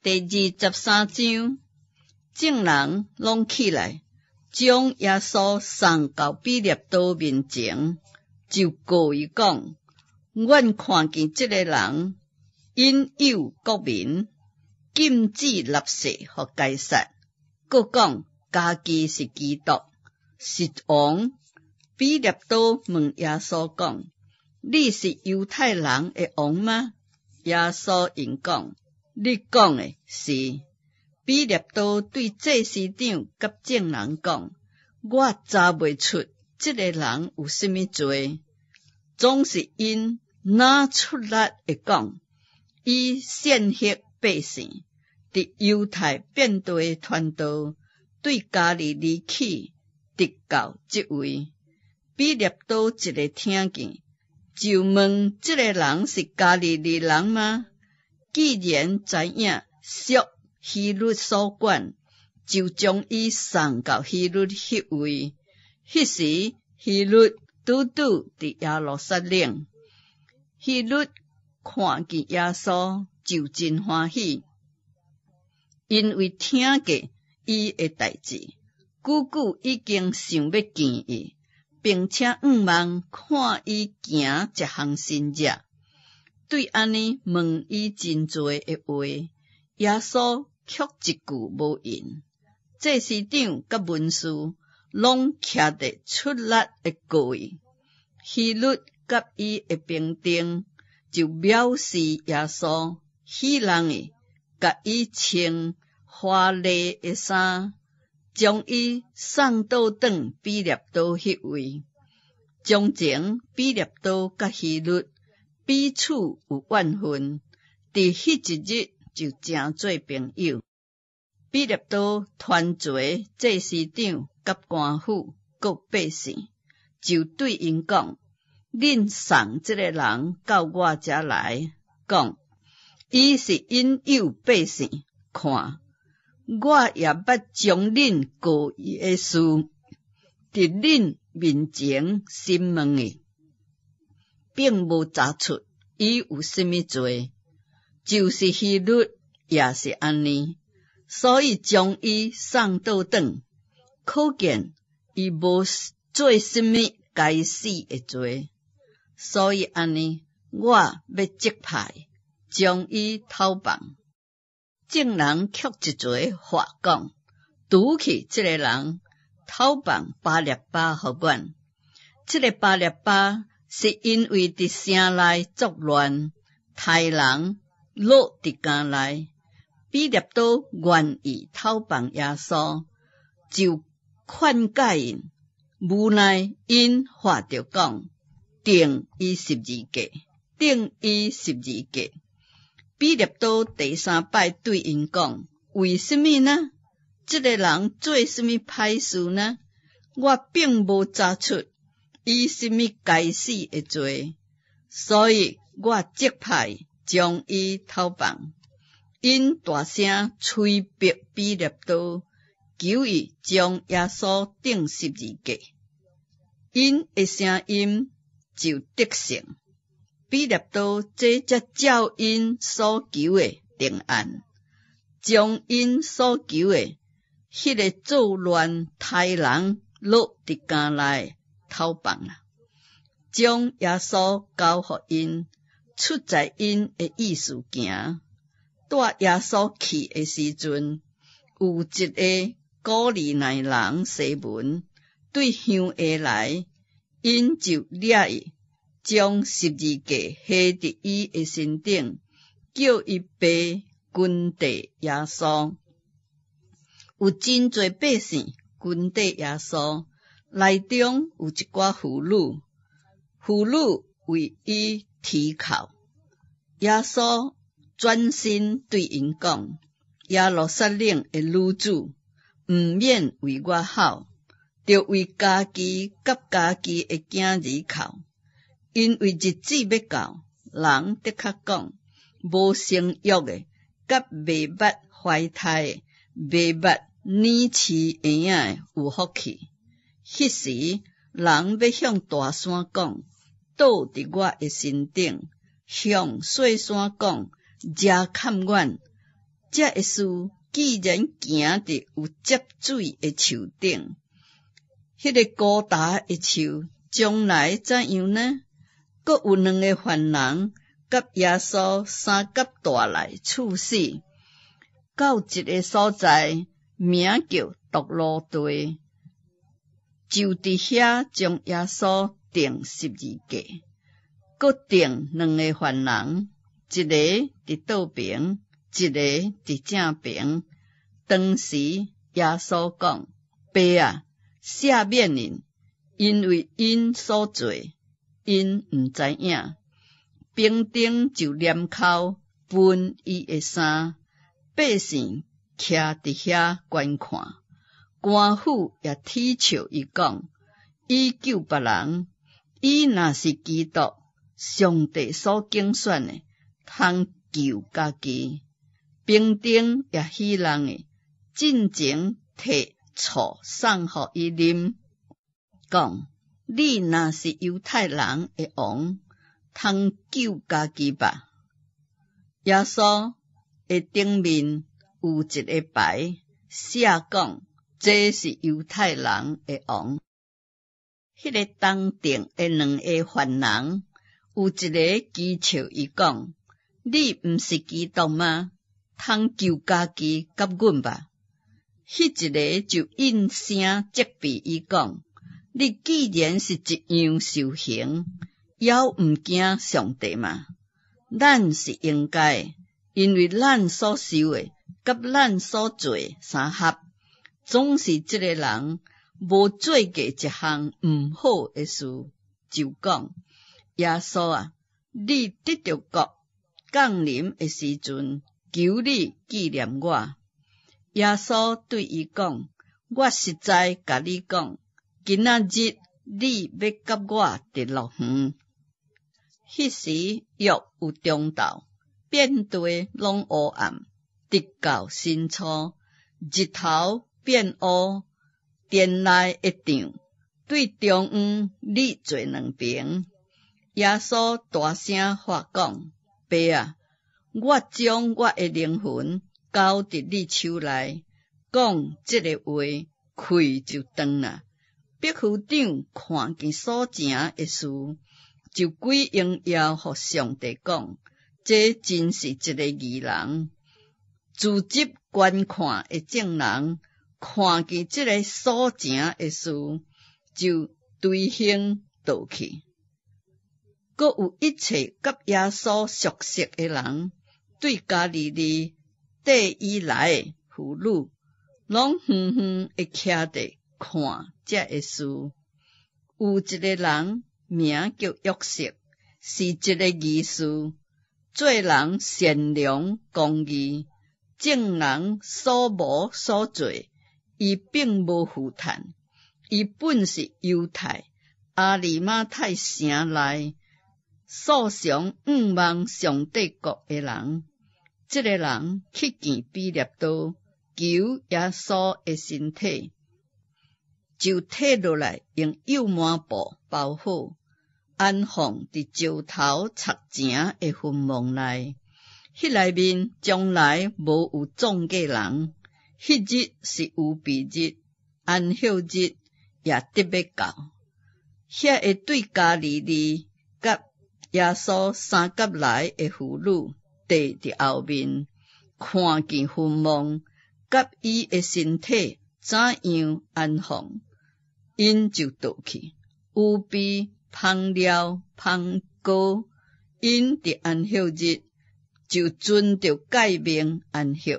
第23章，眾人攏起來，將耶穌送到彼列多面前，就告伊講：阮看見這个人引誘國民，禁止納稅予該撒，閣講家己是基督，是王。彼列多問耶穌講：你是猶太人的王嗎？耶穌應講：你講的是。彼列多對祭司長佮眾人講：我查袂出這个人有啥物罪，總是𪜶若出力的講，伊煽惑百姓，佇猶太遍地傳道，對加利利起，直到這位。彼列多一个聽見，就問這个人是加利利人嗎？既然知影屬希律所管，就將伊送到希律彼位。彼時希律拄拄佇耶路撒冷，希律看見耶穌就真歡喜，因為聽過伊的代誌，久久已經想欲見伊，並且向望看伊行一項神跡。對按呢問伊真濟的話，耶穌卻一句無應。祭司長佮文士攏徛佇出力的告伊。希律佮伊的兵丁就藐視耶穌，戲弄伊，共伊穿華麗的衫，將伊送倒轉彼列多彼位。從前彼列多佮希律彼此有怨恨，佇彼一日就成做朋友。彼列多團聚祭司長佮官府閣百姓，就對𪜶講：恁送這个人到我遮來，講伊是引誘百姓，看，我也捌將恁告伊的事，佇恁面前審問伊，並無查出伊有啥物罪，就是希律也是按呢，所以將伊送倒轉，可見伊無做啥物該死的罪，所以按呢，我欲責派將伊偷放。眾人卻一齊喊講：除去這个人，偷放巴列巴予阮。這个巴列巴是因為佇城內作亂，刣人落佇監內。彼列多願意偷放耶穌，就勸解𪜶，無奈𪜶喊著講：釘伊十字架，釘伊十字架。彼列多第三擺對𪜶講：為什麼呢？這个人做什麼歹事呢？我並無查出伊什麼該死的罪，所以我責派將伊偷放。𪜶大聲催逼彼列多，求伊將耶穌釘十字架。𪜶的聲音就得勝。彼列多這才照𪜶所求的定案，將𪜶所求的彼个作亂刣人落佇監內偷放啦，將耶穌交予𪜶，出在𪜶的意思行。帶耶穌去的時陣，有一个古利奈人西門對鄉下來，𪜶就掠伊，將十字架繫佇伊的身頂，叫伊背跟綴耶穌。有真濟百姓跟綴耶穌，內中有一寡婦女，婦女為伊啼哭。耶穌轉身對𪜶講：耶路撒冷的女子，毋免為我哭，著為家己佮家己的囝兒哭。因為日子欲到，人的確講，無生育的，佮未捌懷胎的，未捌乳飼嬰仔的有福氣。彼時，人欲向大山講，倒佇我的身頂；向細山講，遮蓋阮。這个事既然行佇有汁水的樹頂，彼个高焦的樹將來怎樣呢？閣有兩个犯人佮耶穌相佮帶來處死，到一个所在，名叫髑髏地，就佇遐將耶穌釘十字架，閣釘兩个犯人，一个佇倒爿，一个佇正爿。當時耶穌講：爸啊，赦免𪜶，因為𪜶所做，𪜶毋知影。兵丁就拈鬮分伊的衫，百姓徛佇遐觀看，官府也恥笑伊講：伊救別人，伊若是基督，上帝所揀選的，通救家己。兵丁也戲弄伊，進前提醋送予伊啉，講：你若是猶太人的王，通救家己吧。耶穌的頂面有一个牌，寫講：這是猶太人的王。彼个同釘的兩个犯人，有一个譏笑伊講：你毋是基督嗎？通救家己佮阮吧。彼一个就應聲責備伊講：你既然是這樣受刑，猶毋驚上帝嗎？咱是應該，因為咱所受的，佮咱所做的相合。總是這个人無做過一項毋好的事，就講：耶穌啊，你得著國降臨的時陣，求你紀念我。耶穌對伊講：我實在共你講，今仔日你欲佮我佇樂園。彼時約有中晝，遍地攏烏暗，直到申初，日頭變烏，殿內的帳對中央裂做兩爿。耶穌大聲喊講：爸啊，我將我的靈魂交佇你手內。講這个話，氣就斷啦。百夫長看見所成的事，就歸榮耀予上帝，講：這真是一个義人。聚集觀看的眾人，看見這个所成的事，就隨行倒去。閣有一切佮耶穌熟悉的人，對加利利綴伊來的婦女，攏遠遠的徛佇看這个事。有一个人名叫約瑟，是一个義士，做人善良公義，眾人所謀所做，伊並無負擔。伊本是猶太亞利馬太城內素常向望上帝國的人。這个人去見彼拉多，求耶穌的身體，就提落來用幼麻布包好，安放佇石頭鑿成的墳墓內。彼內面從來無有葬過人。彼日是預備日，安息日也得欲到。遐个對加利利佮耶穌相佮來的婦女，綴佇後面，看見墳墓佮伊的身體怎樣安放，𪜶就倒去，預備香料香膏，𪜶佇安息日就遵著誡命安息。